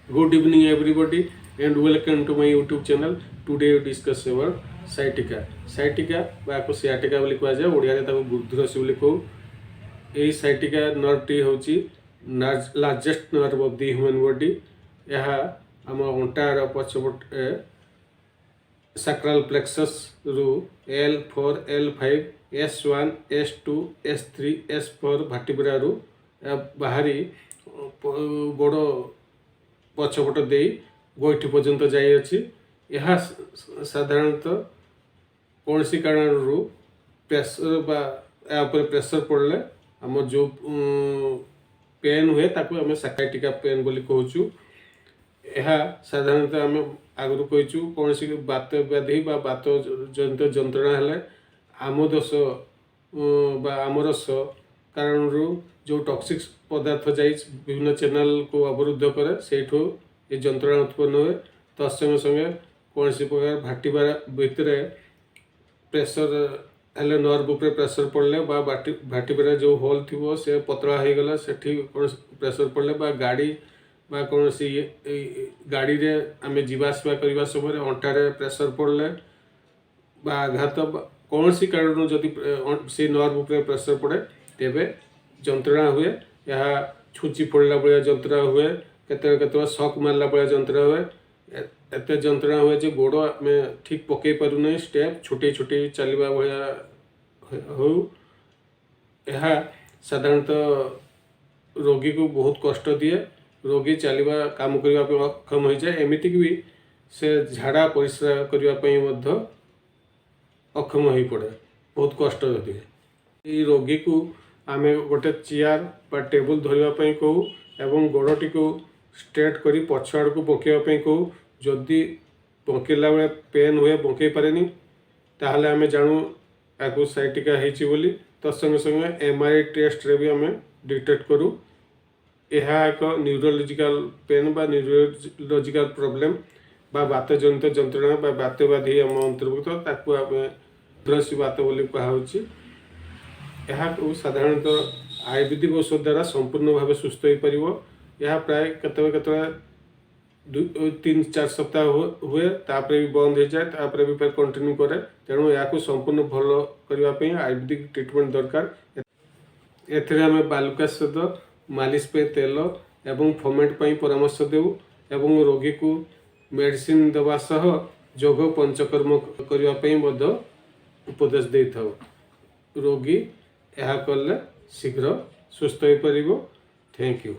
Good evening, everybody, and welcome to my YouTube channel. Today we discuss about sciatica. Sciatica ବା ଆକୁ ସିଆଟିକା ବୋଲି କୁହାଯାଏ। ଓଡ଼ିଆରେ ତାକୁ ଗୃଧ୍ରସି ବୋଲି କହୁ। ଏହି ସାଇଟିକା ନର୍ଭଟି ହେଉଛି largest nerve of the human body. ଏହା ଆମ ଅଣ୍ଟାର ପଛପଟେ ସାକ୍ରାଲ ପ୍ଲେକ୍ସସ୍ରୁ L4, L5, S1, S2, S3, S4 ଭାର୍ଟିବ୍ରାରୁ ଏହା ବାହାରି ଗୋଡ଼ ପଛପଟ ଦେଇ ଗୋଇଠି ପର୍ଯ୍ୟନ୍ତ ଯାଇଅଛି। ଏହା ସାଧାରଣତଃ କୌଣସି କାରଣରୁ ପ୍ରେସର ବା ଏହା ଉପରେ ପ୍ରେସର ପଡ଼ିଲେ ଆମର ଯେଉଁ ପେନ୍ ହୁଏ, ତାକୁ ଆମେ ସାଇଟିକା ପେନ୍ ବୋଲି କହୁଛୁ। ଏହା ସାଧାରଣତଃ ଆମେ ଆଗରୁ କହିଛୁ, କୌଣସି ବାତ ବ୍ୟାଧି ବା ବାତ ଜନିତ ଯନ୍ତ୍ରଣା ହେଲେ ଆମଦୋଷ ବା ଆମରସ କାରଣରୁ ଯେଉଁ ଟକ୍ସିକ୍ ପଦାର୍ଥ ଯାଇ ବିଭିନ୍ନ ଚ୍ୟାନେଲକୁ ଅବରୁଦ୍ଧ କରେ, ସେଇଠୁ ଏ ଯନ୍ତ୍ରଣା ଉତ୍ପନ୍ନ ହୁଏ। ତତ୍ସଙ୍ଗେ ସଙ୍ଗେ କୌଣସି ପ୍ରକାର ଭାର୍ଟିବ୍ରା ଭିତରେ ପ୍ରେସର ହେଲେ, ନର୍ଭ ଉପରେ ପ୍ରେସର ପଡ଼ିଲେ ବା ଭାର୍ଟିବ୍ରା ଯେଉଁ ହୋଲ୍ ଥିବ ସେ ପତଳା ହେଇଗଲା, ସେଠି କୌଣସି ପ୍ରେସର ପଡ଼ିଲେ ବା ଗାଡ଼ି ବା କୌଣସି ଗାଡ଼ିରେ ଆମେ ଯିବା ଆସିବା କରିବା ସମୟରେ ଅଣ୍ଟାରେ ପ୍ରେସର ପଡ଼ିଲେ ବା ଆଘାତ ବା କୌଣସି କାରଣରୁ ଯଦି ସେଇ ନର୍ଭ ଉପରେ ପ୍ରେସର ପଡ଼େ, ତେବେ ଯନ୍ତ୍ରଣା ହୁଏ। ଏହା ଛୁଞ୍ଚି ଫୋଡ଼ିଲା ଭଳିଆ ଯନ୍ତ୍ରଣା ହୁଏ। କେତେବେଳେ କେତେବେଳେ ସକ୍ ମାରିଲା ଭଳିଆ ଯନ୍ତ୍ରଣା ହୁଏ। ଏତେ ଯନ୍ତ୍ରଣା ହୁଏ ଯେ ଗୋଡ଼ ଆମେ ଠିକ୍ ପକେଇ ପାରୁନାହିଁ, ଷ୍ଟେପ୍ ଛୋଟେଇ ଛୋଟେଇ ଚାଲିବା ଭଳିଆ ହଉ। ଏହା ସାଧାରଣତଃ ରୋଗୀକୁ ବହୁତ କଷ୍ଟ ଦିଏ। ରୋଗୀ ଚାଲିବା, କାମ କରିବା ପାଇଁ ଅକ୍ଷମ ହୋଇଯାଏ। ଏମିତିକି ବି ସେ ଝାଡ଼ା ପରିସ୍ରା କରିବା ପାଇଁ ମଧ୍ୟ ଅକ୍ଷମ ହୋଇପଡ଼େ, ବହୁତ କଷ୍ଟ ଦିଏ। ଏଇ ରୋଗୀକୁ ଆମେ ଗୋଟେ ଚେୟାର ବା ଟେବୁଲ ଧରିବା ପାଇଁ କହୁ ଏବଂ ଗୋଡ଼ଟିକୁ ଷ୍ଟ୍ରେଟ୍ କରି ପଛ ଆଡ଼କୁ ବଙ୍କେଇବା ପାଇଁ କହୁ। ଯଦି ବଙ୍କେଇଲା ବେଳେ ପେନ୍ ହୁଏ, ବଙ୍କେଇ ପାରେନି, ତାହେଲେ ଆମେ ଜାଣୁ ଏହାକୁ ସାଇଟିକା ହେଇଛି ବୋଲି। ତତ୍ସଙ୍ଗେ ସଙ୍ଗେ ଏମ୍ଆର୍ଆଇ ଟେଷ୍ଟରେ ବି ଆମେ ଡିଟେକ୍ଟ କରୁ। ଏହା ଏକ ନ୍ୟୁରୋଲୋଜିକାଲ ପେନ୍ ବା ନ୍ୟୁରୋଲୋଜିକାଲ ପ୍ରୋବ୍ଲେମ୍ ବା ବାତଜନିତ ଯନ୍ତ୍ରଣା ବା ବାତବ୍ୟାଧି ଆମ ଅନ୍ତର୍ଭୁକ୍ତ। ତାକୁ ଆମେ ଗୃଧ୍ରସି ବାତ ବୋଲି କୁହାହେଉଛି। ଏହାକୁ ସାଧାରଣତଃ ଆୟୁର୍ବେଦିକ ଔଷଧ ଦ୍ୱାରା ସମ୍ପୂର୍ଣ୍ଣ ଭାବେ ସୁସ୍ଥ ହୋଇପାରିବ। ଏହା ପ୍ରାୟ କେତେବେଳେ କେତେବେଳେ 2, 3, 4 ସପ୍ତାହ ହୁଏ, ତାପରେ ବି ବନ୍ଦ ହେଇଯାଏ, ତାପରେ ବି ଫେର କଣ୍ଟିନ୍ୟୁ କରେ। ତେଣୁ ଏହାକୁ ସମ୍ପୂର୍ଣ୍ଣ ଭଲ କରିବା ପାଇଁ ଆୟୁର୍ବେଦିକ ଟ୍ରିଟମେଣ୍ଟ ଦରକାର। ଏଥିରେ ଆମେ ବାଲୁକା ସ୍ୱେଦ, ମାଲିସ ପାଇଁ ତେଲ ଏବଂ ଫୋମେଣ୍ଟ ପାଇଁ ପରାମର୍ଶ ଦେଉ ଏବଂ ରୋଗୀକୁ ମେଡ଼ିସିନ ଦେବା ସହ ଯୋଗ, ପଞ୍ଚକର୍ମ କରିବା ପାଇଁ ମଧ୍ୟ ଉପଦେଶ ଦେଇଥାଉ। ରୋଗୀ ଏହା କଲେ ଶୀଘ୍ର ସୁସ୍ଥ ହୋଇପାରିବ। Thank you.